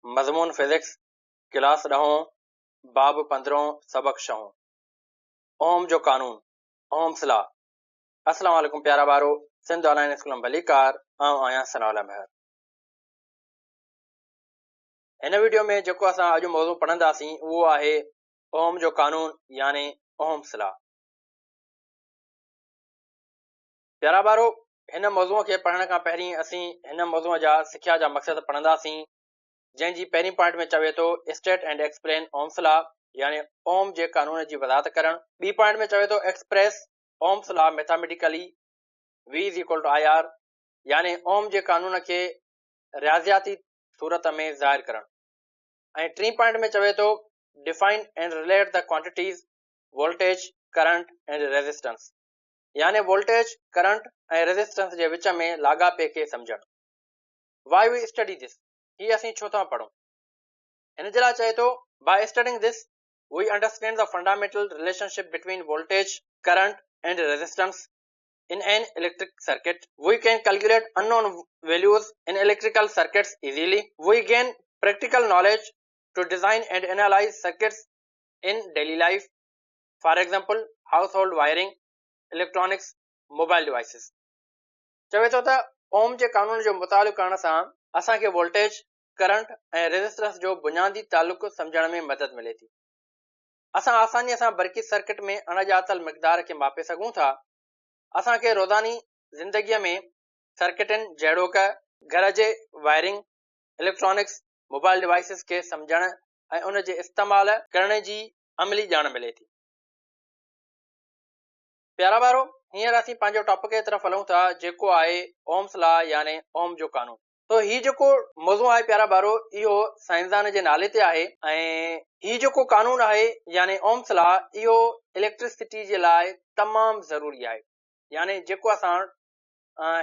مضمون physics, class ڏهون، باب پندرهون، سبق ڇهون. اوم جو قانون، اومس لا. السلام عليڪم پيارا ٻارو، سنڌ آن لائين اسڪول ۾ ڀليڪار، آئون آهيان ثناء الله مهر. هن ويڊيو ۾ جيڪو اسان اڄ موضوع پڙهنداسين اهو آهي اوم جو قانون يعني اومس لا. پيارا ٻارو، هن موضوع کي پڙهڻ کان پهرين اسين هن موضوع جا سکيا جا مقصد پڙهنداسين، جنهن جي پهرين پوائنٽ ۾ چوي ٿو state and explain Ohm's law يعني اوم جي قانون جي وضاحت ڪرڻ، ٻي پوائنٽ ۾ چوي ٿو express Ohm's law mathematically V is equal to I R يعني اوم جي قانون کي رياضياتي صورت ۾ ظاهر ڪرڻ ۽ ٽين پوائنٽ ۾ چوي ٿو define and relate the quantities voltage, current and resistance يعني وولٽيج، ڪرنٽ ۽ ريزسٽنس جي وچ ۾ لاڳاپي کي سمجهڻ. Why we study this؟ هي اسين ڇو ٿا پڙهون؟ هن جي لاء چئي ٿو، By studying this, we understand the fundamental relationship between voltage, current and resistance in an electric circuit. We can calculate unknown values in electrical circuits easily. We gain practical knowledge to design and analyze circuits in daily life. For example, household wiring, electronics, mobile devices. چوي ٿو ته اوم جي قانون جو مطالعو ڪرڻ سان اسان کي وولٽيج، ڪرنٽ ۽ ريزسٽنس جو بنيادي تعلق سمجهڻ ۾ مدد ملي ٿي. اسان آسانيء سان برقي سرڪٽ ۾ اڻڄاتل مقدار کي ماپي سگهون ٿا. اسان کي روزاني زندگيء ۾ سرڪٽن جهڙوڪ گهر جي وائرنگ، اليڪٽرانڪس، موبائل ڊوائيسز کي سمجهڻ ۽ ان جي استعمال ڪرڻ جي عملي ڄاڻ ملي ٿي. پيارا ٻارو، هينئر اسين پنهنجو ٽاپڪ جي طرف هلون ٿا جيڪو آهي اومس لا يعني اوم جو قانون. سو هي جيڪو موضوع آهي پيارا ٻارو اهو سائنسدان جي نالي تي آهي ۽ هي جيڪو قانون آهي يعني اومس لا اهو اليڪٽرسٽي جي لاء تمام ضروري آهي يعني جيڪو اسان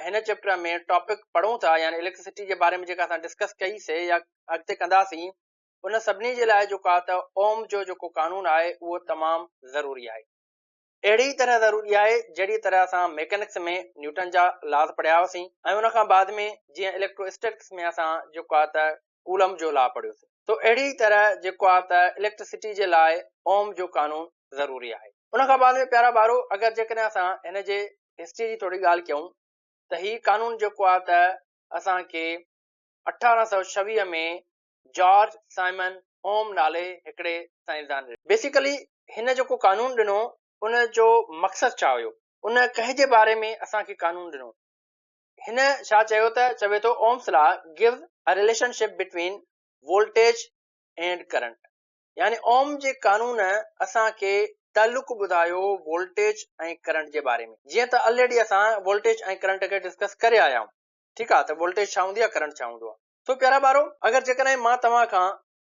هن چيپٽر ۾ ٽاپڪ پڙهون ٿا يعني اليڪٽرسٽي جي باري ۾ جيڪا اسان ڊسڪس ڪئي سي يا اڳتي ڪنداسين ان سڀني جي لاء جيڪو آهي ته اوم جو جيڪو قانون آهي اهو تمام ضروري آهي. اهڙي ئي طرح ضروري آهي جهڙي طرح اسان ميڪنڪس ۾ نيوٽن جا لاز پڙهيا هئاسين ۽ ان کان بعد ۾ جيئن اليڪٽرو اسٽيٽڪس ۾ اسان جيڪو آهي ته ڪولم جو لا پڙهيوسين. سو اهڙي ئي طرح جيڪو آهي ته اليڪٽرسٽي جي لاء اوم جو قانون ضروري آهي. ان کان بعد ۾ پيارا ٻارو اگر جيڪڏهن اسان هن جي هسٽري جي ٿوري ڳالهه ڪيون ته هي قانون جيڪو آهي ته اسان کي 1826 ۾ جارج سائمن اوم نالي هڪڙي سائنسدان ڏنو. بيسيڪلي هن جيڪو قانون ڏنو ان جو مقصد ڇا هيو؟ ان ڪنهن جي باري ۾ اسان کي قانون ڏنو؟ هن ڇا چيو ته چوي ٿو Ohm's law gives a relationship between voltage and current يعني اوم جي قانون اسان کي تعلق ٻڌايو وولٽيج ۽ ڪرنٽ جي باري ۾ جيئن ته الريڊي اسان وولٽيج ۽ ڪرنٽ کي ڊسڪس ڪري آيا آهيون ٺيڪ آهي ته وولٽيج ڇا هوندي آهي ڪرنٽ ڇا هوندو آهي. سو پيارا ٻارو، اگر جيڪڏهن مان توهان کان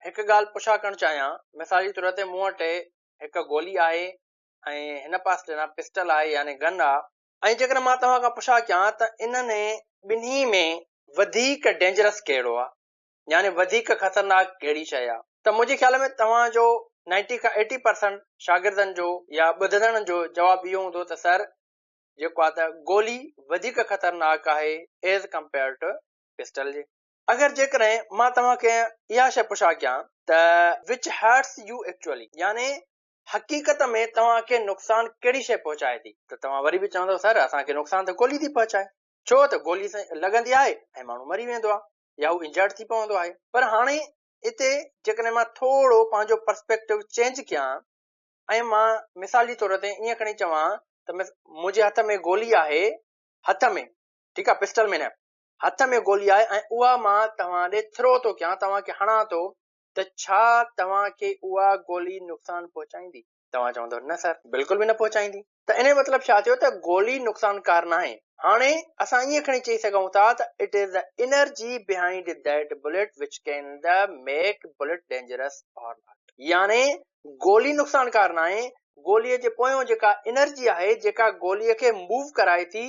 هڪ ڳالهه پڇا ڪرڻ چاهيان، مثال جي طور تي مون وٽ هڪ گولي آهي ۽ هن پاسي ڏانهن پسٽل آهي يعني گن آ، ۽ جيڪڏهن مان توهان کان پڇا ڪيان ته انهن ٻنهي ۾ وڌيڪ ڊينجرس ڪهڙو آ يعني وڌيڪ خطرناڪ ڪهڙي شيء آ ته منهنجي خيال ۾ توهان جو نائنٽي کان ايٽي پرسنٽ شاگردن جو يا ٻڌندڙن جو جواب اهو هوندو ته سر جيڪو آ ته گولي وڌيڪ خطرناڪ آهي ايز ڪمپيئر ٽو پسٽل جي. اگر جيڪڏهن مان توهان کي اها شيء پڇا ڪيان ته Which hurts you actually يعني حقيقت ۾ توهان کي نقصان ڪهڙي شيء پهچائي ٿي؟ ته توهان وري به چوندؤ سر اسان کي نقصان ته گولي ٿي پهچائي ڇو ته گولي لڳندي آهي ۽ ماڻهو مري ويندو آهي يا هو انجرڊ ٿي پوندو آهي پر هاڻي اتي جيڪڏهن مان ٿورو پنهنجو پرسپيڪٽو چينج ڪيان ۽ مان مثال جي طور تي ائين کڻي چوان ته منهنجي هٿ ۾ گولي آهي هٿ ۾ ٺيڪ آهي پسٽل ۾ نه هٿ ۾ گولي آهي ۽ اها مان توهان ڏي ٿرو ٿو ڪيان، توهان کي هڻان ٿو ته ڇا توهان کي اها گولي نقصان پهچائيندي؟ توهان چوندؤ نه سر، بلڪل به نه پهچائيندي. ته انهيء مطلب ڇا ٿيو ته گولي نقصانڪار ناهي. هاڻي اسان ائين کڻي چئي سگهون ٿا ته It is the energy behind that bullet which can the make bullet dangerous or not. يعني گولي نقصانڪار ناهي، گوليء جي پويون جيڪا انرجي آهي، جيڪا گوليء کي موو ڪرائي ٿي،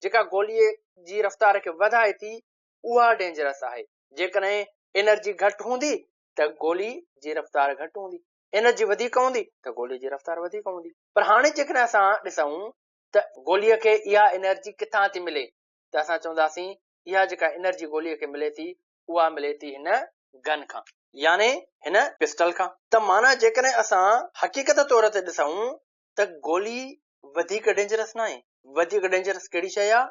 جيڪا گوليء جي رفتار کي وڌائي ٿي اها ڊينجرس آهي. جيڪڏهن انرجي گهٽ هوندي ته گولي جي رفتار گهٽ هوندي، انرجي وڌيڪ هوندي ته گولي جي رفتار وڌيڪ هوندي. پر هاڻي جيڪڏهن اسان ڏسون ته گوليء کي اها انرجي ڪٿان ٿي ملي ته اسان چونداسين اها جيڪا انرجي گوليء کي ملي ٿي اها ملي ٿي هن گن کان يعني هن پسٽل کان. ته معنيٰ جيڪڏهن اسان حقيقت طور تي ڏسون ته گولي وڌيڪ ڊينجرس ناهي، وڌيڪ ڊينجرس ڪهڙي شيء آهي؟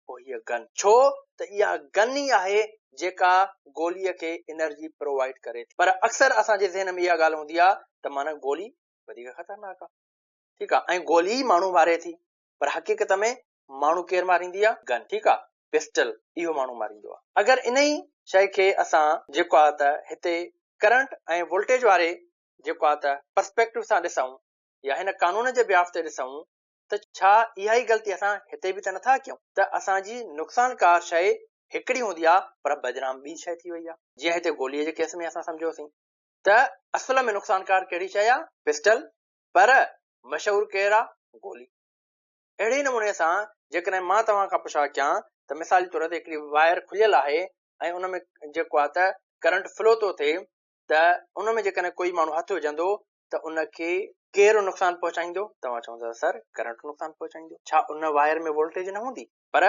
اهو هيء گن. ڇو ته اها گن ئي آهي جيڪا گوليء کي انرجي پرووائيڊ ڪري ٿي. پر اڪثر اسان جي ذهن ۾ اها ڳالهه هوندي آهي ته معنيٰ گولي وڌيڪ خطرناڪ آهي. ٺيڪ آهي ۽ گولي ئي ماڻهو ماري ٿي. پر حقيقت ۾ ماڻهو ڪير ماريندي آهي؟ گن. ٺيڪ آهي پسٽل اهو ماڻهو ماريندو آهي. اگر انهي شيء کي اسان جيڪو آهي ته هتي ڪرنٽ ۽ وولٽيج واري جيڪو آهي ته پرسپيڪٽو سان ڏسون يا هن قانون جي بيهاف تي ڏسون ته ڇا اها ئي غلطي اسان هتي به ته نٿا ڪيون ته اسان جي نقصانڪار شيء هڪڙي هوندي آهي پر بدنام ٻي شيء ٿي وئي آهي. جيئن هتي گوليء جي ڪيس ۾ اسان سمجهيوسين ته اصل ۾ نقصانڪار ڪهڙي شيء آهي؟ پسٽل، پر مشهور ڪير آهي؟ گولي. اهڙي ئي نموني سان جيڪڏهن مان توهان کان پڇا ڪيان ته مثال جي طور تي هڪڙي وائر کليل آهي ۽ ان ۾ جيڪو آهي ته ڪرنٽ فلو ٿو ٿئي ته ان ۾ جيڪڏهن ڪوئي ماڻهو هٿ وجهندو ته ان کي ڪير نقصان پهچائيندو؟ توهان چوندا سر ڪرنٽ نقصان پهچائيندو. ڇا ان وائر ۾ وولٽيج نه هوندي؟ پر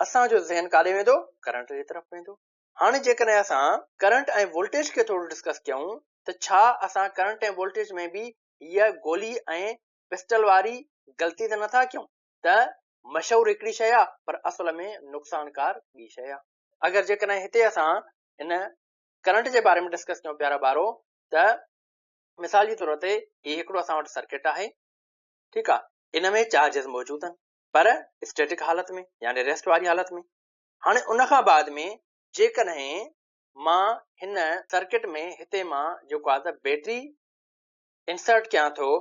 اسان جو ذهن ڪاڏي ويندو؟ ڪرنٽ جي طرف ويندو. هاڻي جيڪڏهن اسان ڪرنٽ ۽ وولٽيج کي ٿورو ڊسڪس ڪيون ته ڇا اسان ڪرنٽ ۽ وولٽيج ۾ به هيء گولي ۽ پسٽل واري غلطي ته نٿا ڪيون ته مشهور هڪڙي شيء آ پر اصل ۾ نقصانڪار ٻي شيء آ. اگر جيڪڏهن هتي اسان ان ڪرنٽ جي باري ۾ ڊسڪس ڪيون پيارا ٻارو ته مثال جي طور تي هي هڪڙو اسان وٽ سرڪٽ آهي ٺيڪ آ ان ۾ چارجز موجود آهن پر اسٽيٽڪ حالت ۾ يعني ريسٽ واري حالت ۾ هاڻي ان کان بعد ۾ جيڪڏهن مان هن سرڪٽ ۾ هتي مان جيڪو آهي ته بيٽري انسرٽ ڪيان ٿو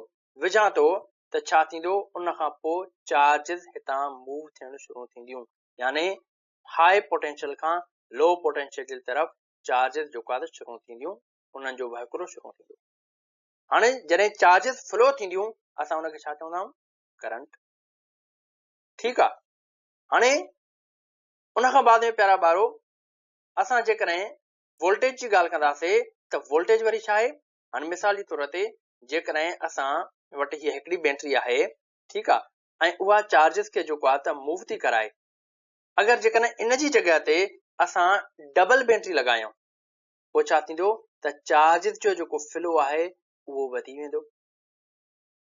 وجهان ٿو ته ڇا ٿيندو ان کان پوء چارجز هتان موو ٿيڻ شروع ٿينديون يعني هاء پوٽينشل کان لو پوٽينشل جي طرف چارجز جيڪو آهي شروع ٿينديون انهن جو وهڪرو شروع ٿيندو. هاڻي جڏهن چارجز فلو ٿينديون اسان ان کي ڇا چوندا آهيون ڪرنٽ. ٺيڪ آهي هاڻي ان کان بعد ۾ پيارا ٻارو اسان جيڪڏهن وولٽيج جي ڳالهه ڪنداسي ته وولٽيج وري ڇا آهي هاڻي مثال جي طور تي جيڪڏهن اسان وٽ هي هڪڙي بيٽري آهي ٺيڪ آهي ۽ اها چارجز کي جيڪو آهي ته موو ٿي ڪرائي اگر جيڪڏهن ان جي جڳهه تي اسان ڊبل بيٽري لڳايون پوء ڇا ٿيندو ته چارجز جو جيڪو فلو آهي اهو وڌي ويندو.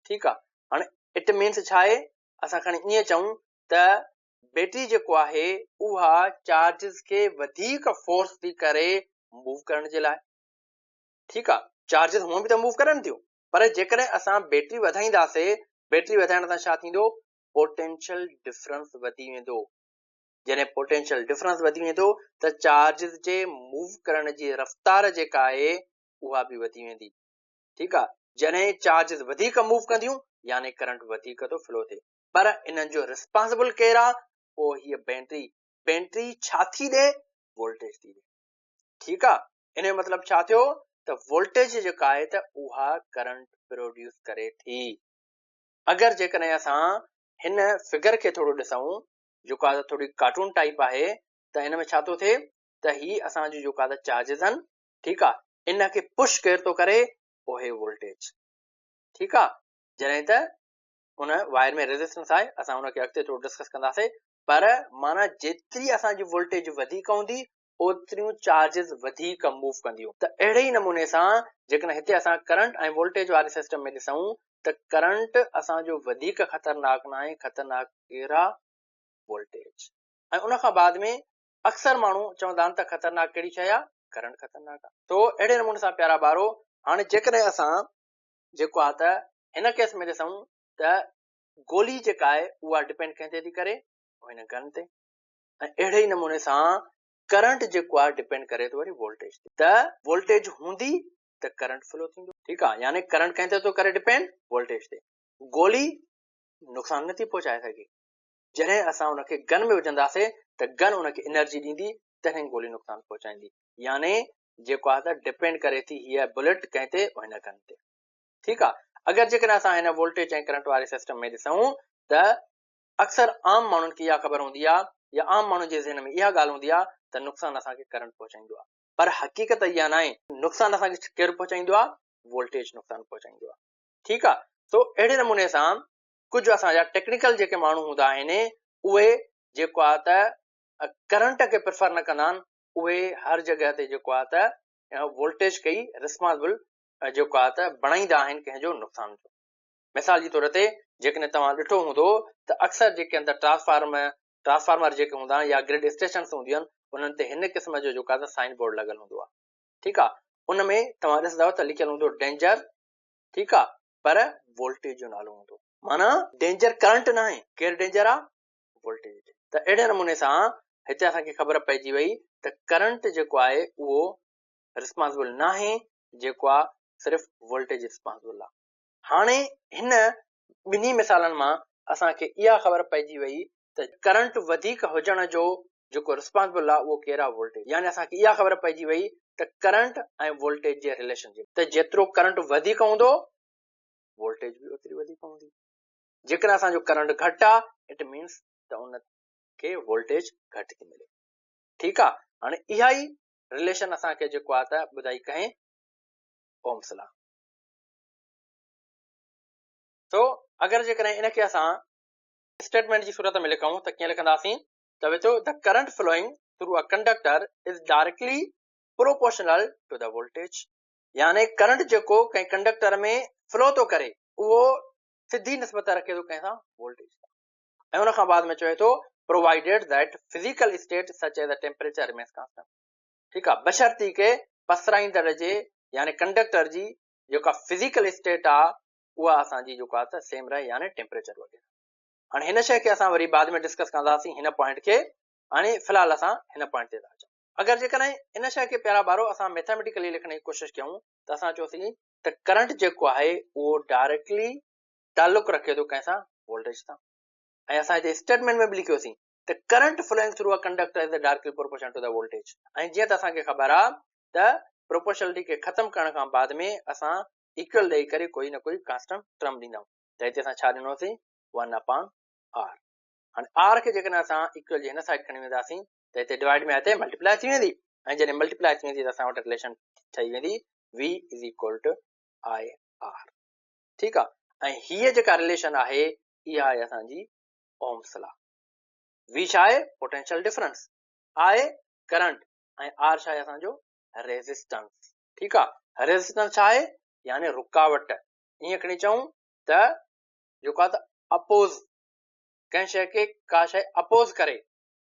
ٺيڪ آ هاڻي it means ڇا آهي اسان کڻي ائين چئون ته بيٽري جيڪو آهي اها چارجز کي وڌيڪ فورس ٿي ڪري موو ڪرڻ جي لاء. ٺيڪ آ چارجز هونئن به ته موو ڪرن ٿيون پر جيڪڏهن اسان بيٽري وڌائينداسي بيٽري وڌائڻ سان ڇا ٿيندو پوٽينشل ڊفرنس وڌي ويندو. جڏهن پوٽينشل ڊفرنس وڌي ويندو ته چارجز جي موو ڪرڻ جي رفتار جيڪا آهي اها به وڌي ويندي. ٺيڪ آ جڏهن چارجز وڌيڪ موو ڪنديون يعني ڪرنٽ وڌيڪ ٿو فلو ٿئي. پر انهن جو رسپانسبل ڪير آ؟ اهو هيء بيٽري. بيٽري ڇا ٿي ڏي؟ وولٽيج ٿي ڏي. ٺيڪ آ ان جو مطلب ڇا ٿيو ته وولٽيج جيڪا آهي ته اها ڪرنٽ پروڊيوس ڪري ٿي. اگر جيڪڏهن اسان هن فگر کي ٿورو ڏسون جيڪو آهي ٿوري ڪارٽون ٽائپ آهي ته هن ۾ ڇا ٿو ٿئي ته هي اسان جو جيڪو آهي چارجز آهن ٺيڪ آهي ان کي پش ڪير ٿو ڪري اهي وولٽيج ٺيڪ آهي جڏهن ته ان وائر ۾ ريزسٽنس آهي اسان ان کي اڳتي ٿورو ڊسڪس ڪنداسي پر معنی جيتري اسان جي وولٽيج وڌيڪ هوندي اوتريون چارجز وڌيڪ موو ڪنديون ته اهڙي ئي نموني سان جيڪڏهن هتي اسان ڪرنٽ ۽ وولٽيج واري سسٽم ۾ ڏسون ته ڪرنٽ اسان جو وڌيڪ خطرناڪ ناهي خطرناڪ ڪير آ وولٽيج ۽ ان کان بعد ۾ اڪثر ماڻهو چوندا آهن ته خطرناڪ ڪهڙي شيء آ ڪرنٽ خطرناڪ آ تو اهڙي نموني سان پيارا ٻارو هاڻي جيڪڏهن اسان جيڪو آ ته هن ڪيس ۾ ڏسون ته گولي جيڪا آهي اها ڊپينڊ ڪنهن تي ٿي ڪري هن گن تي ۽ اهڙي ئي نموني سان ڪرنٽ جيڪو آهي ڊپينڊ ڪري ٿو وري وولٽيج تي ته وولٽيج هوندي ته ڪرنٽ فلو ٿيندو ٺيڪ آهي يعني ڪرنٽ ڪنهن تي ٿو ڪري ڊپينڊ وولٽيج تي گولي نقصان نٿي پهچائي سگهي جڏهن اسان ان کي گن ۾ وجهنداسي ته گن ان کي انرجي ڏيندي تڏهن گولي نقصان پهچائيندي يعني جيڪو آهي ته ڊپينڊ ڪري ٿي هيء بلٽ ڪنهن تي هن گن تي ٺيڪ آهي اگر جيڪڏهن اسان هن وولٽيج ۽ ڪرنٽ واري سسٽم ۾ ڏسون ته اڪثر عام ماڻهن کي اها خبر هوندي آهي يا عام ماڻهن جي ذهن ۾ اها ڳالهه هوندي آهي ته نقصان اسان کي ڪرنٽ پهچائيندو آهي پر حقيقت اها ناهي نقصان اسان کي ڪير پهچائيندو آهي وولٽيج نقصان پهچائيندو آهي ٺيڪ آهي سو اهڙي نموني سان ڪجهه اسان جا ٽيڪنيڪل جيڪي ماڻهو هوندا آهن اهي جيڪو آهي ته ڪرنٽ کي پريفر نه ڪندا آهن اهي هر جڳهه تي جيڪو آهي ته وولٽيج کي ئي ريسپانسبل جيڪو آهي ته بڻائيندا آهن ڪنهن جو نقصان جو. مثال جي طور تي جيڪڏهن توهان ڏٺو هوندو ته اڪثر جيڪي اندر ٽرانسفارم ٽرانسفارمر جيڪي هوندا آهن يا گرڊ اسٽيشنس هونديون آهن انهن تي هن قسم جو جيڪو آهي ته سائن بورڊ لڳل هوندو آهي ٺيڪ آهي ان ۾ توهان ڏسندؤ ته لکيل هوندو ڊينجر ٺيڪ آهي پر وولٽيج جو نالو هوندو معنيٰ ڊينجر ڪرنٽ ناهي ڪير ڊينجر آهي وولٽيج ته اهڙي نموني سان هتي اسان کي خبر پئجي وئي ته ڪرنٽ جيڪو آهي اهو ريسپانسبل ناهي جيڪو آهي صرف وولٽيج ريسپانسبل آهي. هاڻي هن ٻنهي مثالن مان اسان کي اها خبر پئجي وئي ته ڪرنٽ وڌيڪ هجڻ جو جيڪو ريسپانسبل آهي اهو ڪير آهي وولٽيج يعني اسان کي اها خبر پئجي وئي ته ڪرنٽ ۽ وولٽيج جي رليشن جي ته جيترو ڪرنٽ وڌيڪ هوندو وولٽيج به اوتري وڌيڪ هوندي. جيڪڏهن اسان جو ڪرنٽ گهٽ آ it means ته ان کي وولٽيج گهٽ ٿي ملي. ٺيڪ آ هاڻي اها ئي رليشن اسان کي جيڪو آ ته ٻڌائي ڪنهن اومس لا. سو اگر جيڪڏهن ان کي اسان اسٽيٽمينٽ جي صورت ۾ لکون ته ڪيئن لکنداسين ته وچو the current flowing through a conductor is directly proportional to the voltage يعني ڪرنٽ جيڪو ڪنهن ڪنڊڪٽر ۾ فلو ٿو ڪري اهو سڌي نسبت رکي ٿو ڪنهن سان وولٽيج سان ۽ ان کان بعد ۾ چوي ٿو provided that physical state such as temperature remains constant ٺيڪ آ بشرطيڪ پسرائيندڙ جي يعني ڪنڊڪٽر جي جيڪا فزيڪل اسٽيٽ آ اها اسان جي جيڪو آ ته سيم رهي يعني ٽيمپريچر وغيره هاڻي هن شيء کي اسان وري بعد ۾ ڊسڪس ڪنداسين هن پوائنٽ کي هاڻي في الحال اسان هن پوائنٽ تي ٿا اچون اگر جيڪڏهن ان شيء کي پيارا ٻارو اسان ميٿاميٽيڪلي لکڻ جي ڪوشش ڪيون ته اسان چوسين ته ڪرنٽ جيڪو آهي اهو ڊائريڪٽلي تعلق رکي ٿو ڪنهن سان وولٽيج سان ۽ اسان هتي اسٽيٽمينٽ ۾ به لکيوسين ته current flowing through a conductor is directly proportional to the voltage ۽ جيئن ته اسان کي خبر آهي ته پروپورشنلٽي کي ختم ڪرڻ کان بعد ۾ اسان ايڪول ڏئي ڪري ڪوئي نه ڪوئي ڪانسٽنٽ ٽرم ڏيندا آهيون ته هتي اسان ڇا ڏنوسين 1 اپان آر هاڻي آر کي جيڪڏهن اسان ايڪول جي هن سائيڊ کڻي وينداسين ته هتي ڊوائيڊ ۾ آهي ملٽيپلائي ٿي ويندي ۽ جڏهن ملٽيپلائي ٿي ويندي ته اسان وٽ رليشن ٺهي ويندي V is equal to I R ٺيڪ آ ۽ هيء جيڪا رليشن آهي اها آهي اسان جي اومس لا V ڇا آهي potential difference I current ۽ R ڇا آهي اسان جو ريزسٽنس ٺيڪ آ ريزسٽنس ڇا آهي يعني رڪاوٽ ائين کڻي چئون ته جيڪو آ ته اپوز ڪنهن شيء کي ڪا شيء اپوز ڪري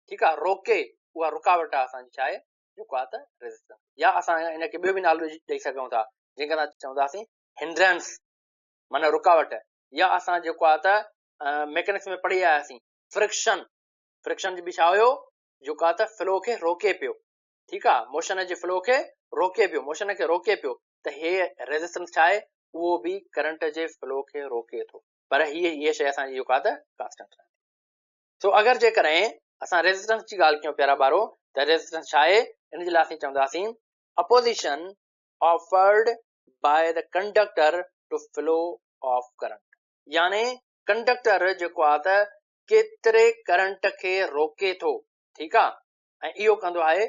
ٺيڪ آ روڪي اها رڪاوٽ آ اسان جي ڇا آهي جيڪو آ ته ريزسٽنس يا اسان ان کي ٻيو به نالو ڏئي سگهون ٿا جنهن کي اسان چونداسين هنڊرنس معنی رڪاوٽ يا اسان جيڪو آ ته ميڪنڪس ۾ پڙهي آياسين فرڪشن فرڪشن به ڇا هيو جيڪو آ ته فلو کي روڪي پيو ٺيڪ آ موشن جي فلو کي روڪي پيو موشن کي روڪي پيو ته هي ريزسٽنس ڇا آهي اهو به ڪرنٽ جي فلو کي روڪي ٿو پر هي هي شيء اسان جي جيڪو آ ته ڪانسٽنٽ رهندي سو اگر جيڪڏهن اسان ريزسٽنس جي ڳالهه ڪيون پيارا ٻارو ته ريزسٽنس ڇا آهي ان جي لاء اسين چونداسين opposition offered by the conductor to flow of current يعني ڪنڊڪٽر جيڪو آهي ته ڪيتري ڪرنٽ کي روڪي ٿو ٺيڪ آهي ۽ اهو ڪندو آهي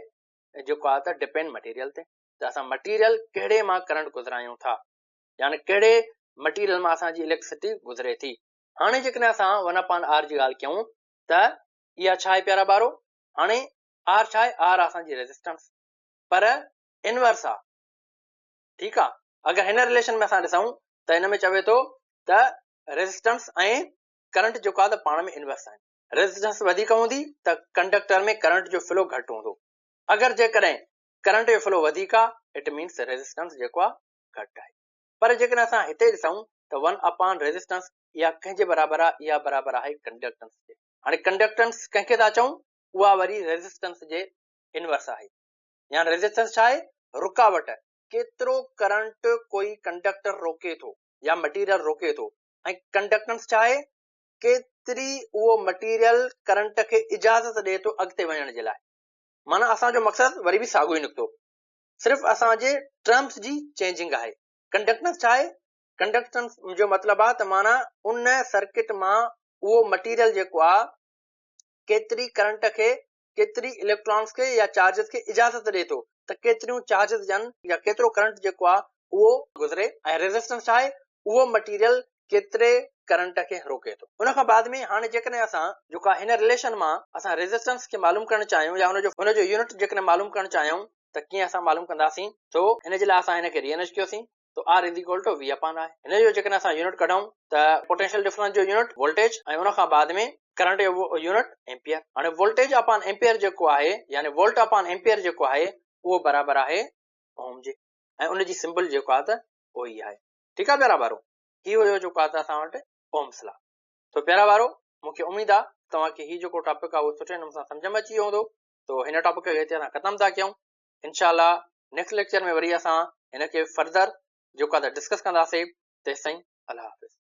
جيڪو آهي ته ڊپينڊ مٽيريل تي ته اسان مٽيريل ڪهڙي مان ڪرنٽ گذرايون ٿا يعني ڪهڙي مٽيريل مان اسان جي اليڪٽرسٽي گذري ٿي هاڻي جيڪڏهن اسان ون اپان آر جي ڳالهه ڪيون ته اها ڇا آهي پيارا ٻارو؟ هاڻي آر ڇا آهي؟ آر اسان جي ريزسٽنس پر انورس آ ٺيڪ آ اگر هن رليشن ۾ اسان ڏسون ته هن ۾ چوي ٿو ته ريزسٽنس ۽ ڪرنٽ جيڪو آ ته پاڻ ۾ انورس آهن ريزسٽنس وڌيڪ هوندي ته ڪنڊڪٽر ۾ ڪرنٽ جو فلو گهٽ هوندو اگر جيڪڏهن ڪرنٽ جو فلو وڌيڪ آ it means resistance جيڪو آ گهٽ آهي پر جيڪڏهن اسان هتي ڏسون ته ون اپان ريزسٽنس اها ڪنهن جي برابر آهي؟ اها برابر آهي ڪنڊڪٽنس جي. هاڻي ڪنڊڪٽنس ڪنهن کي ٿا چئون؟ اها وري ريزسٽنس جي انورس آهي. يعني ريزسٽنس ڇا آهي؟ رڪاوٽ، ڪيترو ڪرنٽ ڪوئي ڪنڊڪٽر روڪي ٿو يا مٽيريل روڪي ٿو ۽ ڪنڊڪٽنس ڇا آهي؟ ڪيتري اهو مٽيريل ڪرنٽ کي اجازت ڏئي ٿو اڳتي وڃڻ جي لاء. معنيٰ اسان جو مقصد وري به ساڳيو ئي نڪتو. صرف اسان جي ٽرمز جي چينجنگ آهي. ڪنڊڪٽنس ڇا آهي؟ ڪنڊڪٽنس جو مطلب آهي ته معنيٰ ان سرڪٽ مان اهو مٽيريل جيڪو آهي ڪيتري ڪرنٽ کي ڪيتري اليڪٽرانس کي يا چارجز کي اجازت ڏئي ٿو ته ڪيتريون چارجز ڏين يا ڪيترو ڪرنٽ جيڪو آهي اهو گذري ۽ ريزسٽنس ڇا آهي اهو مٽيريل ڪيتري ڪرنٽ کي روڪي ٿو. ان کان بعد ۾ هاڻي جيڪڏهن اسان جيڪو آهي هن رليشن مان اسان ريزسٽنس کي معلوم ڪرڻ چاهيون يا ان جو ان جو يونٽ جيڪڏهن معلوم ڪرڻ چاهيون ته ڪيئن اسان معلوم ڪنداسين؟ سو ان جي لاء اسان هن کي ري ارينج ڪيوسين ته R is equal to V upon I. هن جو جيڪڏهن اسان يونٽ ڪڍون ته پوٽينشل ڊفرنس جو يونٽ وولٽيج ۽ ان کان بعد ۾ ڪرنٽ جو يونٽ ايمپيئر. هاڻي وولٽيج اپان ايمپيئر جيڪو آهي يعني وولٽ اپان ايمپيئر جيڪو آهي اهو برابر آهي اوم جي ۽ ان جي سمبل جيڪو آهي ته اهو ئي آهي. ٺيڪ آهي پيارا ٻارو هي هيو جيڪو آهي ته اسان وٽ اومس لا. تو پيارا ٻارو مون کي اميد آهي توهان کي هي جيڪو ٽاپڪ آهي اهو سٺي نموني سان سمجهه ۾ اچي ويو هوندو. تو هن ٽاپڪ کي هتي اسان ختم ٿا ڪيون. انشاء الله نيڪسٽ ليڪچر ۾ وري اسان هن کي فردر جيڪو آهي ته ڊسڪس ڪنداسي. تيستائين الله حافظ.